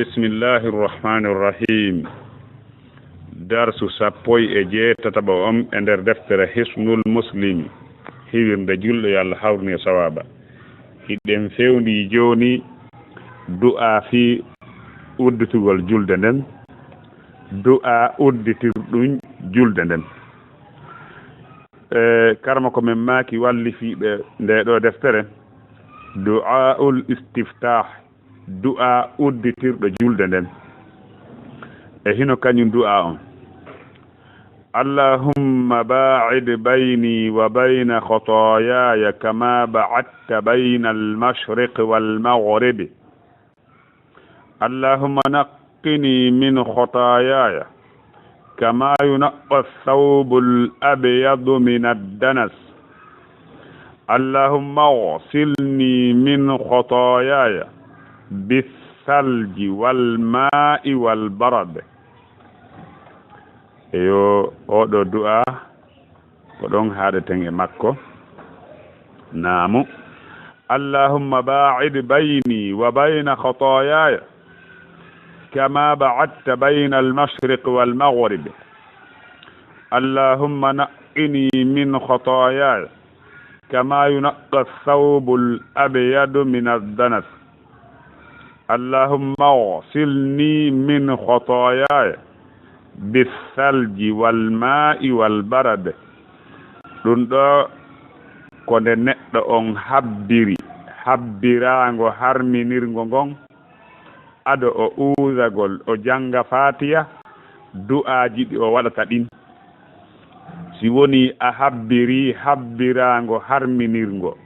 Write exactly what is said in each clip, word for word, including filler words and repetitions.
Bismillahi irrahmani irrahim. Darsu sappo e jeetataɓo on e nder deftere Hisnul Muslim, hiwirde julɗo, yo Allah hawrine sawaaba. Hiɗen fewndi jooni du'a fii udditugol julde nden, du'a udditirɗum julde nden. E, karama ko men maaki wallifiiɓe nde ɗo deftere, du'aul istiftah, du'a udditirɗo julde nden. E hino kañum du'a on. Allahumma ba'id bayni wa bayna khataayaya kama ba'adta bayna al-mashriq wal maghrib. Allahumma naqqini min khataayaya kama yunaqqa ath-thawbul abyadu min ad-danas. Allahumma ighsilni min khataayaya bis-salji wal maa'i wal barad. Eyo, oɗo du'a ko ɗon haaɗeten e makko. Naamu. Allahumma ba'id bayni wa bayna khataayaya kama ba'adta bayna al-mashriq wal maghrib. Allahumma naqqini min khataayaya kama yunaqqa ath-thawbul abyadu min ad-danas. Allahumma ighsilni min khataayaya bis-salji wal maa'i wal barad. Ɗum ɗo ko nde neɗɗo on habbiri, habbiraango harminirngo ngon, ado o uuzagol, o jannga Faatiha, du'aaji ɗi o waɗata ɗin. Si wonii a habbirii habbiraango harminirngo,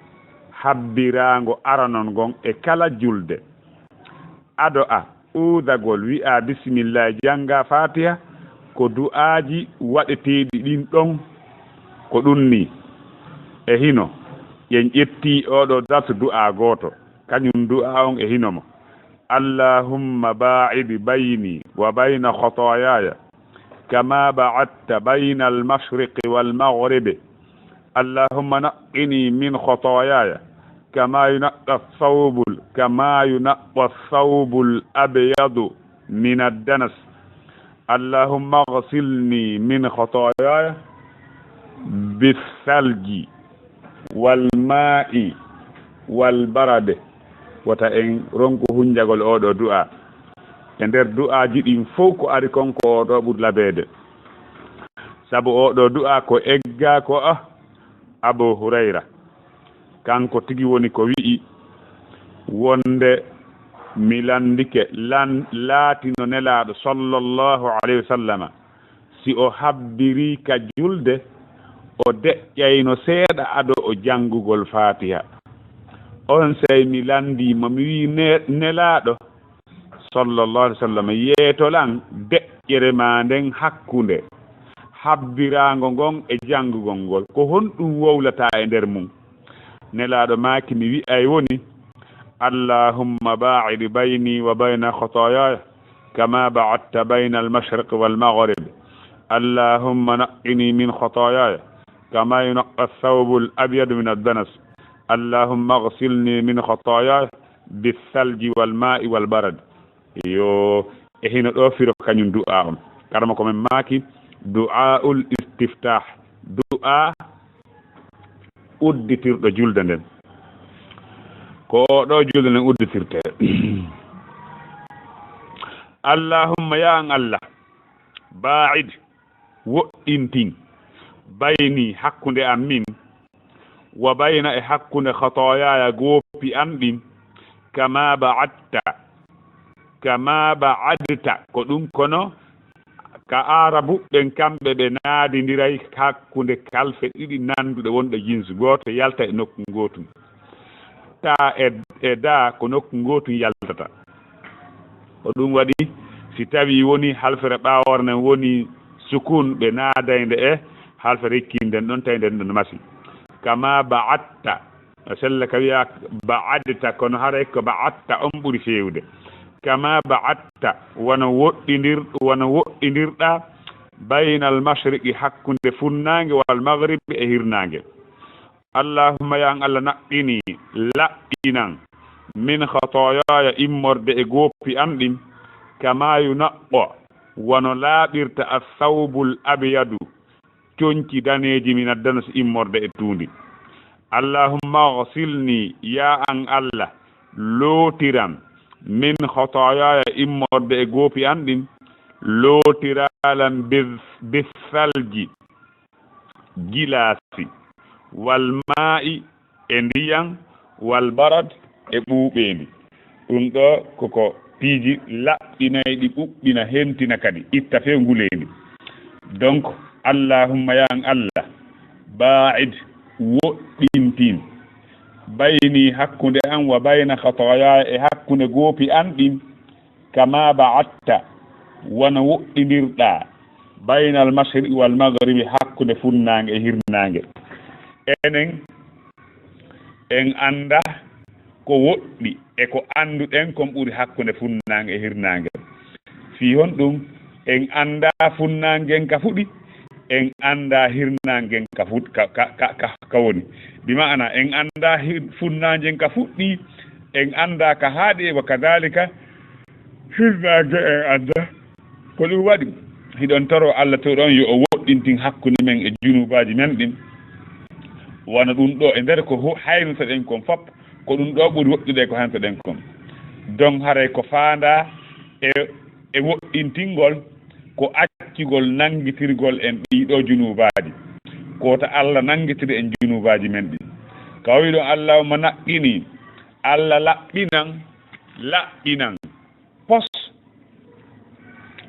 habbiraango aranon ngon e kala julde, ado a uuzagol, wi'aa bismillaahi, janngaa Faatiha, ko du'aaji waɗeteeɗi ɗin ɗon, ko ɗum nii. E hino, en ƴettii oɗo darsu du'aa gooto, kañum du'aa on e hino mo. Allahumma baa'id bayni wa bayna khataayaya kama ba'adta bayna al-mashriqi wal maghribi. Allahumma naqqini min khataayaya kama yunaqqa ath-thawbul, kama yunaqqa ath-thawbul abyadu min ad-danas. Allahumma ighsilni min khataayaya bis-salji wal maa'i wal barad. Wota en ronku hunjagol oɗo du'a. E nder du'aaji ɗin fow ko ari kon ko oɗo ɓuri labeede. Sabu oɗo du'a ko eggaa ko a Abu Hurayra. Kanko tigi woni ko wi'i wonde mi landike lan-, laatino Nelaaɗo sallallahu alayhi wa sallama. Si o habbirii ka julde, o deƴƴayno seeɗa ado o janngugol Faatiha. Onsay mi landii mo, mi wi'i, "Ne-, Nelaaɗo, sallallahu alayhi wa sallam, yeeto lan deƴƴere maa nden hakkunde habbiraango ngon e janngugol ngol. Ko honɗum wowlataa e nder mun?" Nelaaɗo maaki, "Mi wi'ay woni, Allahumma baa'id bayni wa bayna khataayaya kama ba'adta bayna al-mashriq wal maghrib. Allahumma naqqini min khataayaya kama yunaqqa ath-thawbu al-abyadu min ad-danas. Allahumma ighsilni min khataayaya bis-salji wal maa'i wal barad." Yo, e hino ɗo firo kañum du'a on. Karama ko men maaki, du'aul istiftah, du'a udditirɗo julde nden. Ko ɗo julde nden udditirte. Allahumma, ya an Allah, baa'id, woɗɗintin, bayni, hakkunde am min, wa bayna, e hakkunde, khataayaya, goopi an ɗin, kama ba'adta, kama ba'adta, ko ɗum kono ka Aarabu ɓen kamɓe ɓe naadindiray hakkunde kalfe ɗiɗi nanduɗe wonɗe jinsu gooto yalta e nokku ngootun. Ta e, e da ko nokku ngootun yaltata. Ko ɗum waɗi, si tawii woni halfere ɓaawore nden woni sukun, ɓe naadaynde e halfere hikkiinde nden ɗon, tawi nden ɗon masi. Kama ba'atta, no sella ka wi'a ba'adta, kono haray ko ba'atta on ɓuri feewde. Kama ba'atta, wano woɗɗindir-, wano woɗɗindirɗa, baynal mashriqi, hakkunde funnaange, wal maghribi, e hirnaange. Allahumma, ya an Allah, naqqini, laɓɓinan, min khataayaya, immorde e goopi an ɗin, كما ينقى, wano laaɓirta, الثوب الأبيض, conci daneeji, من الدنس, immorde e tuundi. اللهم اغسلني, yaa an Allah, lootiram, من خطاياي, immorde e goopi an ɗin, lootiraa lan, بال-, بالثلج, gilaasi, والماء, e ndiyan, والبرد, e ɓuuɓeendi. Ɗum ɗoo koko piiji laɓɓinayɗi, ɓuɓɓina, hemtina kadi, itta few nguleendi. Donc, اللهم, yaa an Allah, باعد, woɗɗintin, بيني, hakkunde an, وبين خطاياي, e hakkunde goopi an ɗin, كما بعدت, wano woɗɗindirɗaa, بين المشرق والمغرب, hakkunde funnaange e hirnaange. Enen en anndaa ko woɗɗi e ko annduɗen kon ɓuri hakkunde funnaange e hirnaange. Fii honɗum? En anndaa funnaangen ka fuɗi, en anndaa hirnaangen ka fuɗ-, ka, ka, ka, ka, ka woni. Bi ma'ana, en anndaa hir-, funnaangen ka fuɗɗi, en anndaa ka haaɗi, wa kadhalika hirnaange en anndaa. Ko ɗum waɗi, hiɗon toroo Allah to ɗon yo o woɗɗintin hakkunde men e junuubaaji men ɗin. Wano ɗum ɗoo, e nder ko ho-, haynata ɗen kon fop, ko ɗum ɗoo ɓuri woɗɗude ko haynata ɗen kon. Donc, haray ko faandaa e, e woɗɗintingol, ko accugol nanngitirgol en ɗii ɗoo junuubaaji. Ko ta Allah nanngitiri en junuubaaji men ɗin. Ka o wi'i ɗon, اللهم نقني, Allah laɓɓinan, laɓɓinan. Pos,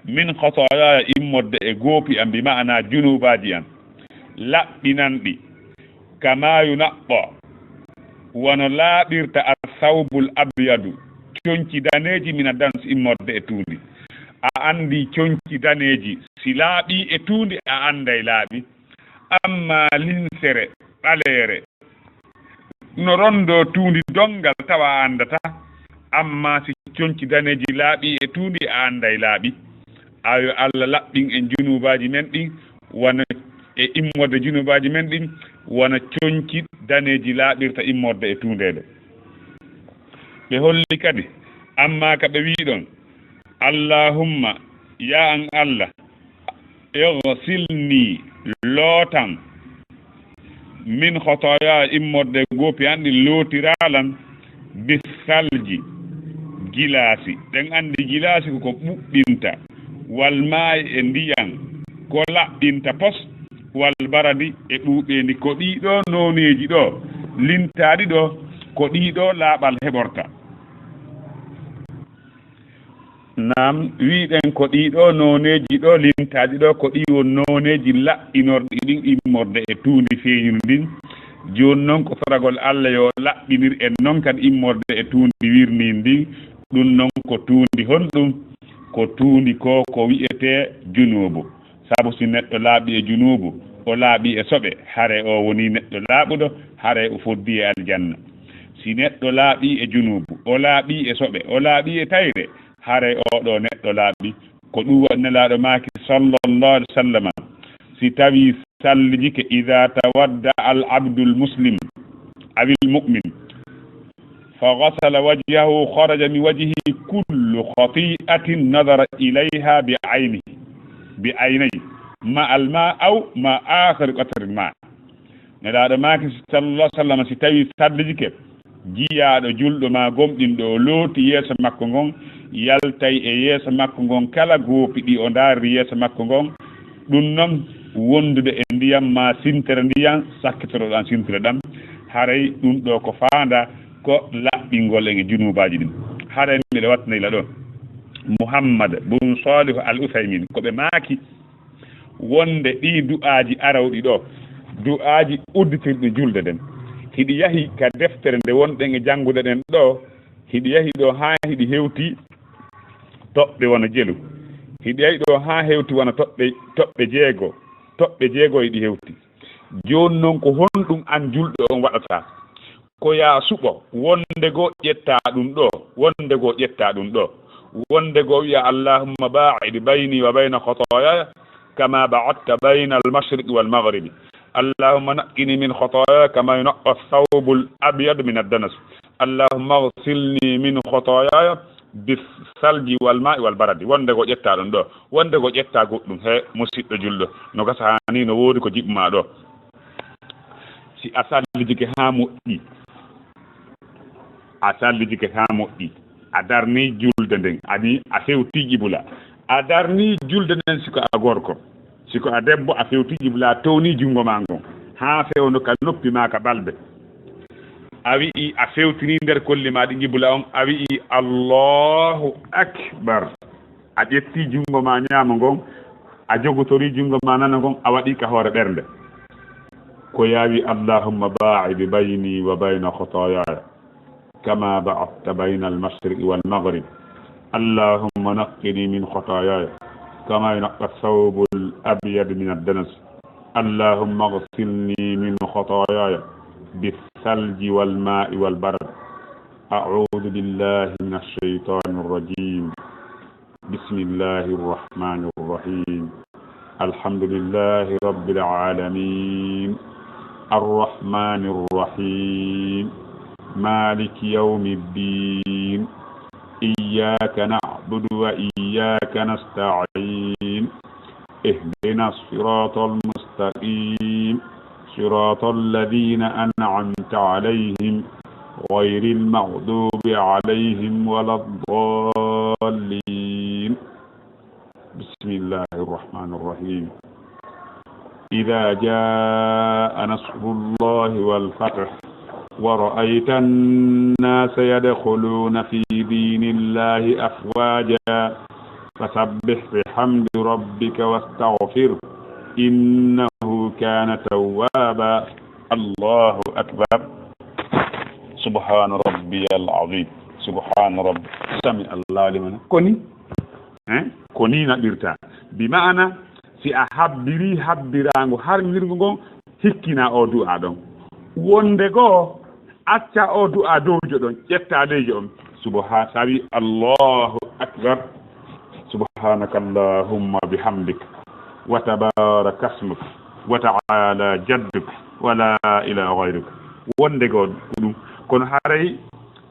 من خطاياي, immorde e goopi an, bi ma'ana junuubaaji an, laɓɓinan ɗi, كما ينقى, wano laaɓirta, الثوب الأبيض, conci daneeji, من الدنس, immorde e tuundi. A anndi conci daneeji, si laaɓii e tuundi, a annday laaɓi. Ammaa linsere ɓaleere, no rondoo tuundi donngal, tawa a anndataa. Ammaa si conci daneeji laaɓii e tuundi, a annday laaɓi. Ayo Allah laɓɓin en junuubaaji men ɗin, wano e immorde junuubaaji men ɗin, wano conci daneeji laaɓirta immorde e tuundeede. Ɓe holli kadi, ammaa ka ɓe wi'i ɗon, اللهم, yaa an Allah, اغسلني, lootan, من خطاياي, immorde goopi an ɗin, lootiraa lan, بالثلج, gilaasi. Ɗen anndi gilaasi ko ko ɓuɓɓinta, والماء, e ndiyan, ko laɓɓinta pos, والبرد, e ɓuuɓeendi. Ko ɗii ɗoo nooneeji ɗoo lintaaɗi ɗoo, ko ɗii ɗoo laaɓal heɓorta. Naam, wi'ɗen ko ɗii ɗoo nooneeji ɗoo lintaaɗi ɗoo, ko ɗii won nooneeji laɓɓinorɗi ɗin immorde e tuundi feeñundi ndin. Jooni non ko toragol Allah yo laɓɓinir en non kadi immorde e tuundi wirniindi ndin. Ɗum non ko tuundi honɗum? Ko tuundi ko, ko wi'etee junuubu. Sabu si neɗɗo laaɓii e junuubu, o laaɓii e soɓe, haray o wonii neɗɗo laaɓuɗo, haray o foddii e aljanna. Si neɗɗo laaɓii e junuubu, o laaɓii e soɓe, o laaɓii e tayre, haray oo ɗoo neɗɗo laaɓii. Ko ɗum waɗi Nelaaɗo maaki, sallallahu alaihi wasallam, si tawii sallijike, إذا توضأ العبد المسلم أو المؤمن فغسل وجهه خرج من وجهه كل خطيئة نظر إليها بعينه، بعينيه، مع الماء أو مع آخر قطر الماء. Nelaaɗo maaki, sallallahu alaihi wasallam, si tawii sallijike, jiyaaɗo julɗo maa gomɗinɗo o looti yeeso makko ngon, yaltay e yeeso makko ngon kala goopi ɗi o ndaarri yeeso makko ngon, ɗum non wondude e ndiyam maa sintere ndiyam, sakkitoro ɗan sintere ɗan, haray ɗum ɗoo ko faandaa ko laɓɓingol en e junuubaaji ɗin. Haray miɗo wattanayla ɗoo Muhammad bun Salihu Al Uthaymin, ko ɓe maaki wonde ɗii du'aaji arawɗi ɗoo, du'aaji udditirɗi julde ɗen, hiɗi yahi ka deftere nde wonɗen e janngude ɗen ɗoo, hiɗi yahi ɗoo haa hiɗi hewti toɓɓe wano jelu. Hiɗi yahi ɗoo haa hewti wano toɓɓe, toɓɓe jeego, toɓɓe jeego hiɗi hewti. Jooni non, ko honɗum an julɗo on waɗata? Ko yaa suɓo, wonde goo ƴettaa ɗum ɗoo, wonde goo ƴettaa ɗum ɗoo, wonde goo wi'a, اللهم باعد بيني وبين خطاياي كما بعدت بين المشرق والمغرب. اللهم نقني من خطاياي كما ينقى الثوب الأبيض من الدنس. اللهم اغسلني من خطاياي Bis salji wal ma'i wal baradi. Wonde ko ƴetta ɗon ɗo. Wonde ko ƴetta goɗɗum. He musiɗɗo julɗo. No gasa haa ni no woodi ko jiɓma ɗo. Si a sallijike haa moƴƴi, a sallijike haa moƴƴi, a darni julde nden, ani a fewti qibla, a darni julde nden si ko a gorko, si ko a debbo, a fewti qibla, a towni junngo ma ngon, haa fewndo ka noppi ma ka balbe. A wi'i a fewtini nder kolli ma ɗi qibla on, a wi'i, "Allahu Akbar." A ƴetti junngo ma ñaamo ngon, a jogotori junngo ma nano ngon, a waɗi ka hoore ɓernde. Ko yaawi, "Allahumma baa'id bayni wa bayna khataayaya, kama ba'adta bayna al-mashriqi wal maghrib. Allahumma naqqini min khataayaya, kama yunaqqa ath-thawbu al-abyadu min ad-danas. Allahumma ighsilni min khataayaya bis-salji wal maa'i wal barad." A'uudu billahi minash shaytaanir rajiim. بسم الله الرحمن الرحيم. الحمد لله رب العالمين. الرحمن الرحيم. مالك يوم الدين. إياك نعبد وإياك نستعين. اهدنا الصراط المستقيم. صراط الذين أنعمت عليهم غير المغضوب عليهم ولا الضالين. بسم الله الرحمن الرحيم. إذا جاء نصر الله والفتح ورأيت الناس يدخلون في دين الله أفواجا فسبح بحمد ربك واستغفره إنه كان توابا. الله أكبر. سبحان ربي العظيم. سبحان ربي. سمع الله لمن. Ko ni, eh? Ko ni naɓirta. Bi ma'ana, si a habbiri habbiraango harmirngo ngon, hikkina o du'a ɗon. Wonde goo, acca o du'a dowjo ɗon, ƴetta leyjo on. Subha-, sawi Allahu Akbar. Subhanaka Allahumma bihamdik. Wa tabaraka asmuk. Wa ta'ala jadduk. Wa la ilaha ghayruk. Wonde goo ko ɗum. Kono haray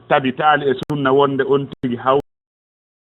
tabitaali e sunna wonde on tigi haw